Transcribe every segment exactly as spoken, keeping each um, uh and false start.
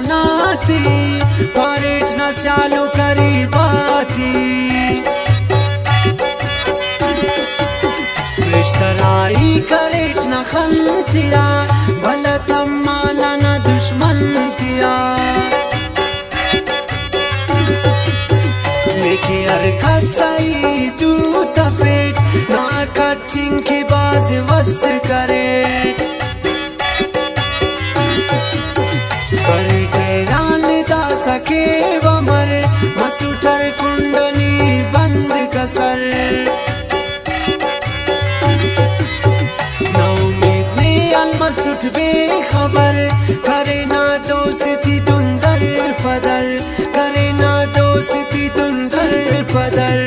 ناتی، پاریٹ نا سیالو قریب آتی۔ رشتہ راہی کریٹ نا خن تیا، بھلا تمانا نا دشمن تیا۔ نیکی ہر کس سہی تو تفیٹ، نا کٹنگ کہ بھاز وس کریٹ۔ بریٹ حیران داسہ کیو امر، مسوٹ ہر کنڈ نی بند کسر۔ نا امید نے الم مسٹ بے خبر، کرینا دوستی تون در پدر، کرینا دوستی تون در پدر۔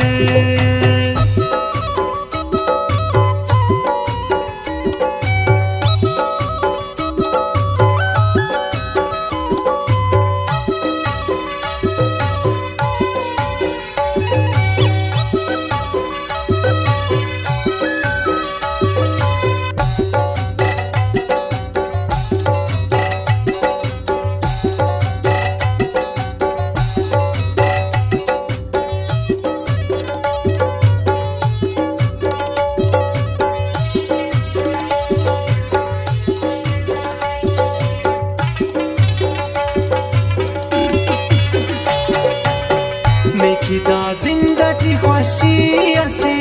نیکی دا زند ٹی خوشی اسے،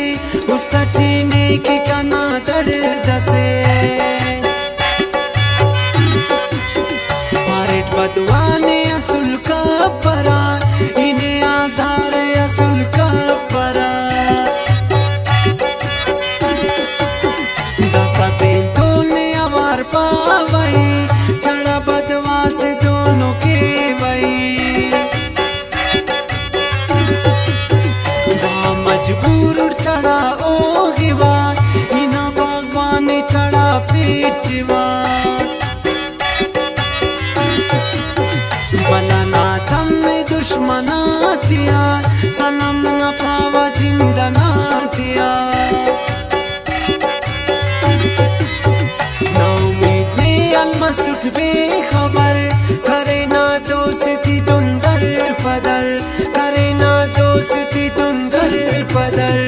است ٹی نیکی کنا درد اسے۔ پاریٹ بدوانے اسل کپرہ، ای نے آزار اسل کپرہ۔ داسہ تین تو نے اوار پاوئی، چڑا بدواس دونو کیوئی۔ دا مجبور اٹ چڑا او گوا، ای نا باغبان چڑا پیٹوا۔ بلا نا تم دشمن آتیا، صنم نا پاوہ جند نا تیا۔ نا امید نے الم مسٹ بے خبر، کرینا دوستی تون در پدر، کرینا دوستی تون در پدر۔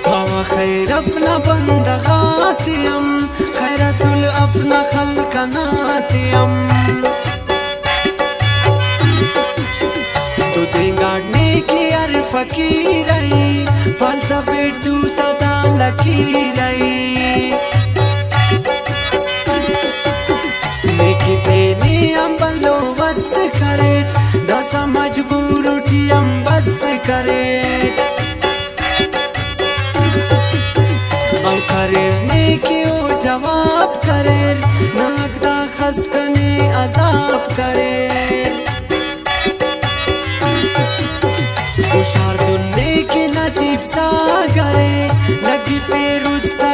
باوہ خیر اف نا بندغ آتے ہم، خیر اسل اف نا خلق انا تے ہم۔ تو دینگاڑ نیکی ہر فقیر ای، پالتا پیٹ تو تا دا لکیر ای۔ نیکی تینے ہم بھلو بس کریٹ، داسہ مجبور ٹی ہم بس کریٹ۔ او کریر نیکی او جواب کریر، ناک دا خس کنے عذاب کریر۔ ہشار دن نیکی نجیب ساگرے، لگی فیروز تا